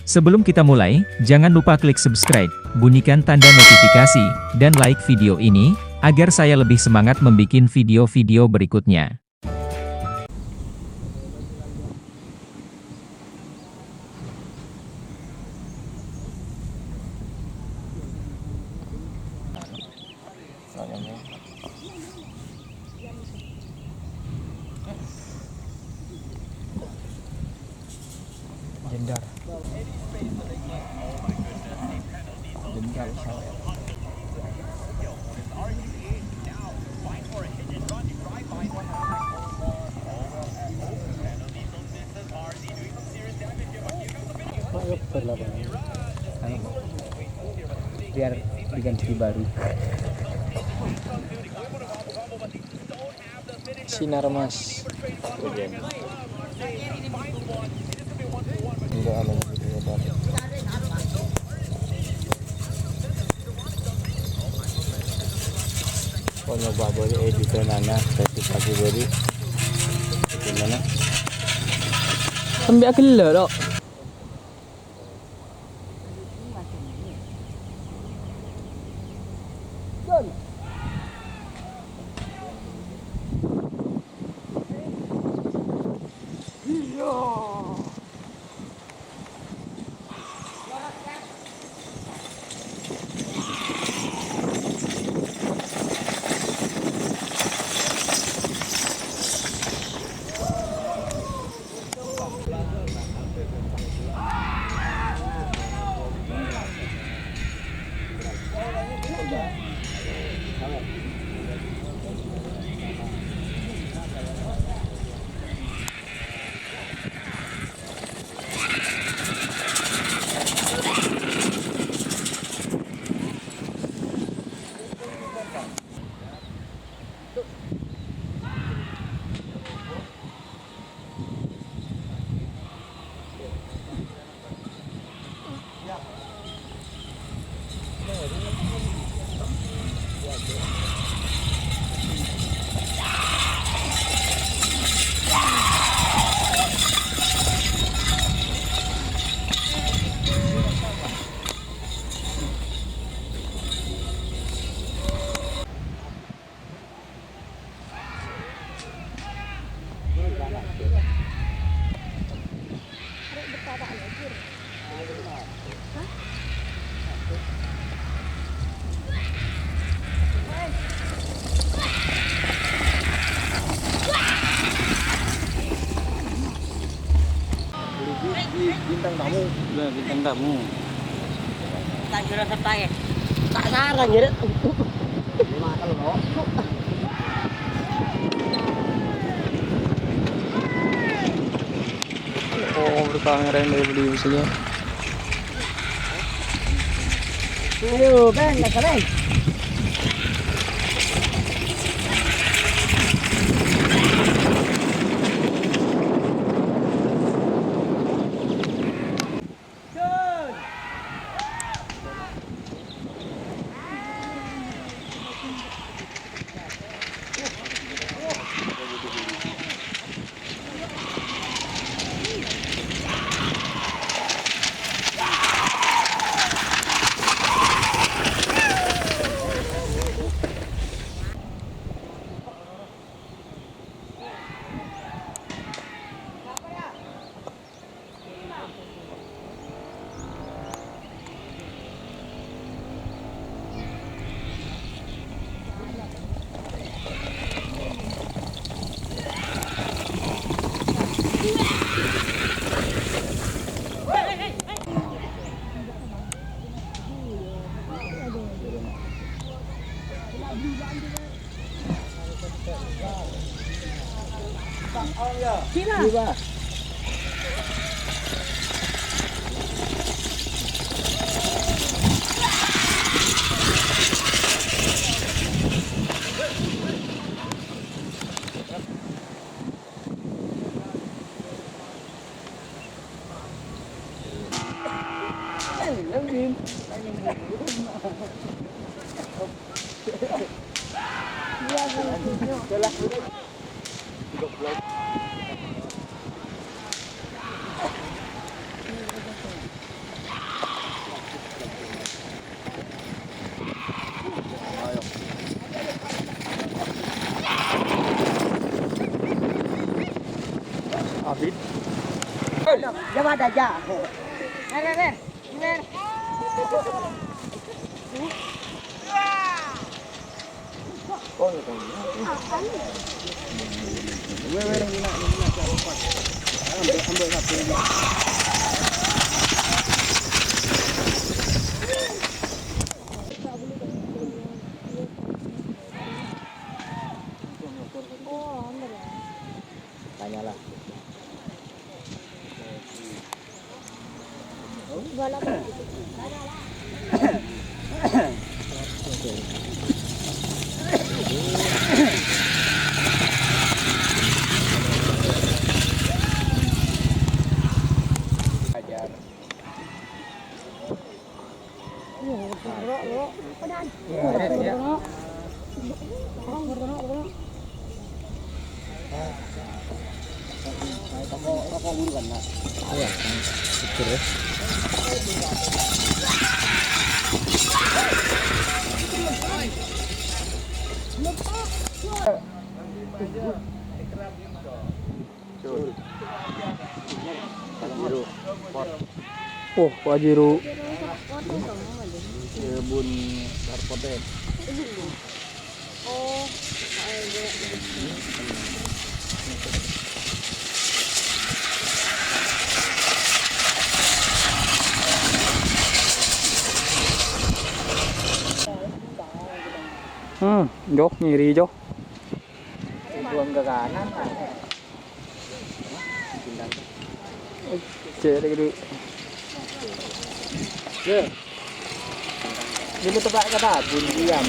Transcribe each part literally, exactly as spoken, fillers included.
Sebelum kita mulai, jangan lupa klik subscribe, bunyikan tanda notifikasi, dan like video ini, agar saya lebih semangat membuat video-video berikutnya. Jendar. Jendar, sawah. Mak ngeber lah, Bang. Anu, biar diganti baru. Sinar, Mas. Enggak, anu, gitu ya, Bang. Kok nyoba balik, eh, gitu, nana, saya suka sih, balik. Gimana? Sambil gelo, Dok. Bintang tamu. Lah, bintang tamu. Tak kira sepae. Tak sarang, ya, Rek. Oh, bertahan, Ren, dari beli misalnya. Ayo, Ben, nak, Ben. Abit. Jawab aja. Ler, ler, ler. Ler. Tanyalah. Oh, Pajero. Kebun sarpote. Hmm, Jo, ngiri, Jo. Buang ke kanan, ah. Cek lagi dulu. Ya. Dulu tebak kata pun diam.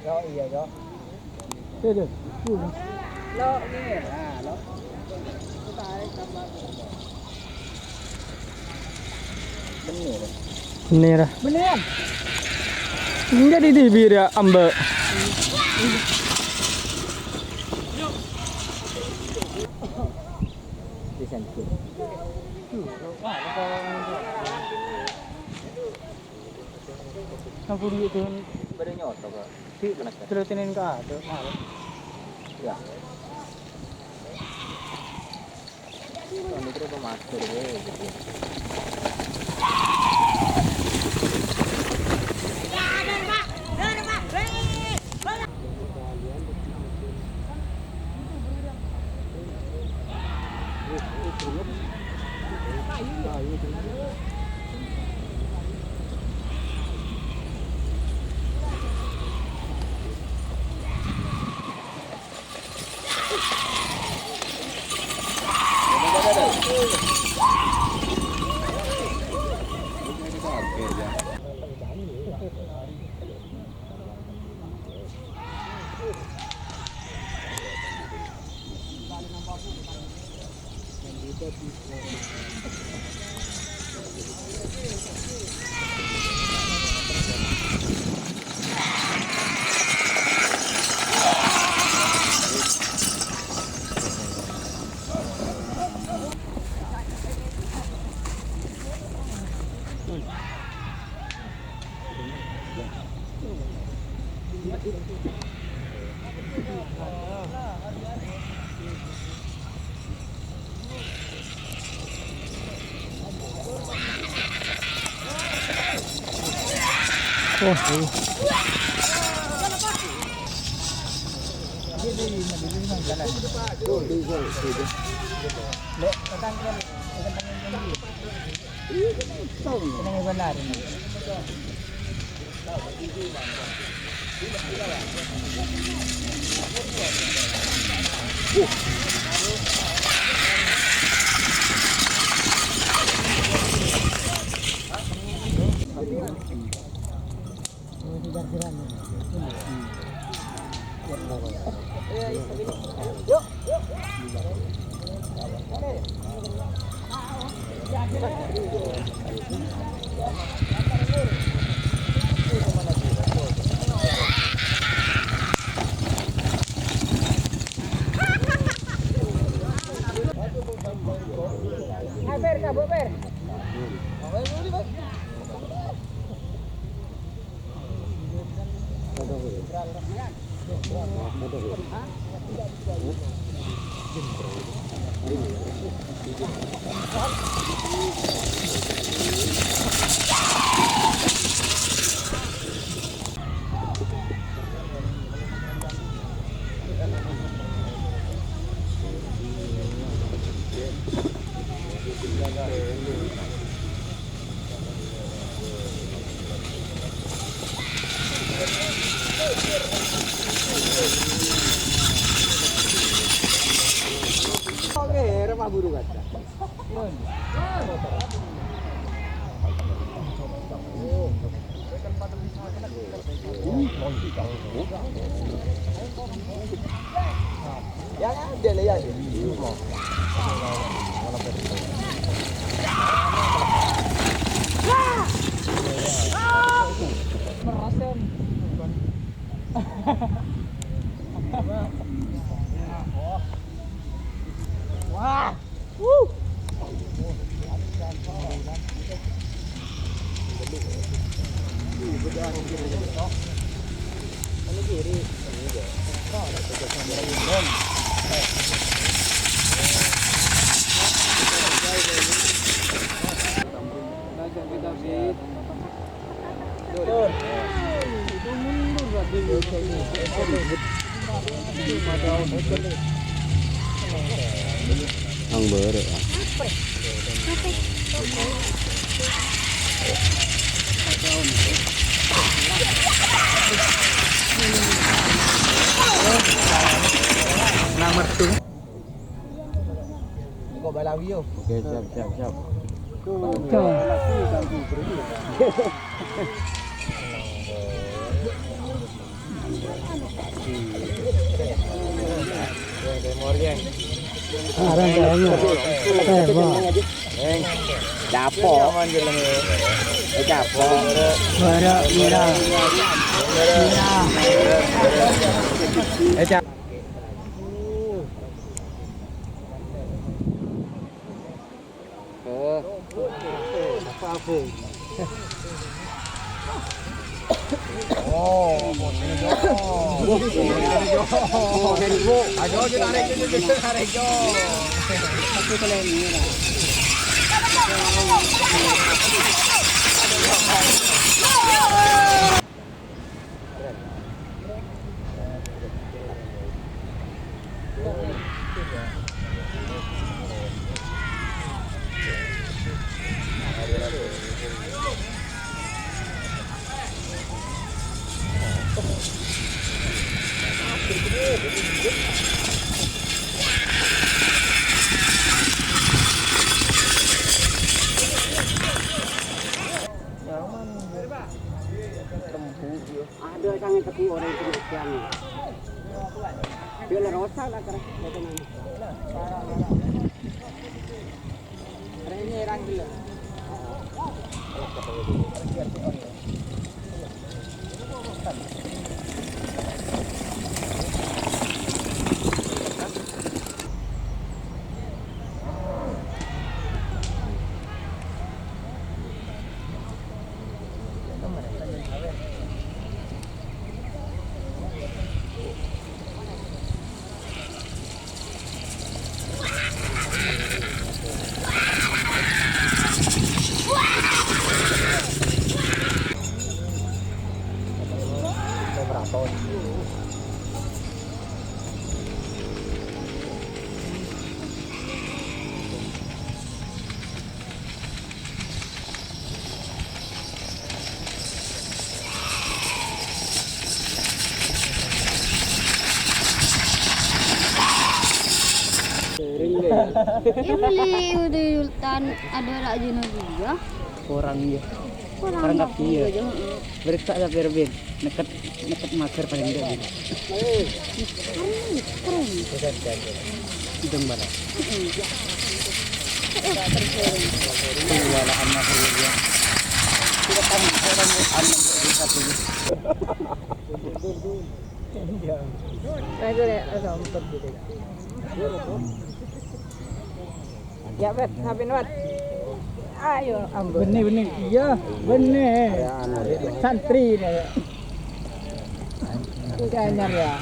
Lo, iya, Jo. Iya, Jo. Lo, ini, nah, lo. Bener. Bener. Bener. Enggak di bibir ya, Ambe. Disentuh. Ampun, gitu. Pada nyotok, Kak. Celotenin ka adâ', malu. Ya. Anu, terus pemasker, weh, gitu. Oh, iya. Oke, rumah guru kaca. Ya, ya, dia lah, ya, dia. Wah. Wuh. Ang bere, ah. Nang merdu. Kok balawi yo? Oke, siap, siap, siap. Arang kayaknya. Eh, wah. Capo. Eh, capo. Bara, mira. Mira. Eh, cap- Ada sange tebu orang itu yang. Dia la rosa la kara. Rene rang gila. Ini udah tan ada rak jenuh dia. Orang iya. Orang Orang kapi iya. Iya, heeh. Berita ada Perbin. Neket, neket mager paling enggak gitu. Keren, keren. Hidung bala. Heeh. Wala anna khairan. Tidak tahu orang anu bisa dulu. Nah, itu deh, ada empat gitu. Ya, Bet, ngapain, Bet? Ayo, ambo. Benne, benne. Iya, benne. Santri dâ'. Anyar, ya.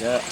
Ya.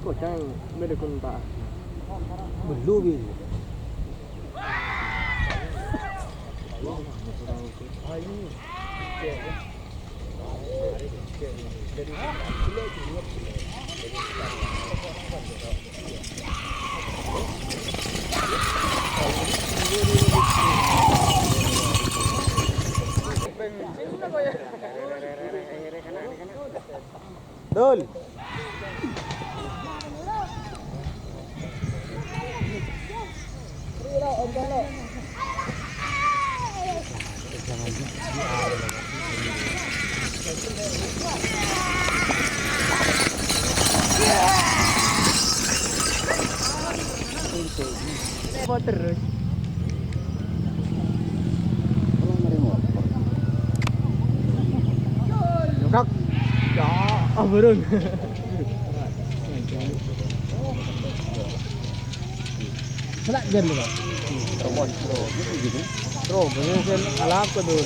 Kocang, beda kontak. Belum ini. Dul. Terus. Kak. Ya, ah, burung. Belajar nih, Pak. Terus, terus, gitu, gitu. Terus, bener, kan, alam kedua.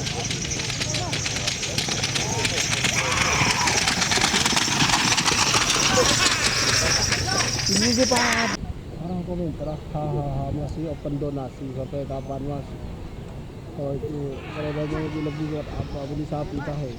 Ini sih, Pak. Orang komentar, "Hahaha, masih open donasi sampai kapan, Mas?" Oh, itu kalau banyak lebih-lebih buat apa? Beli sapi tahu.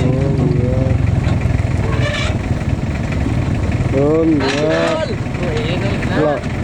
Oh, iya. Oh, iya. Lah.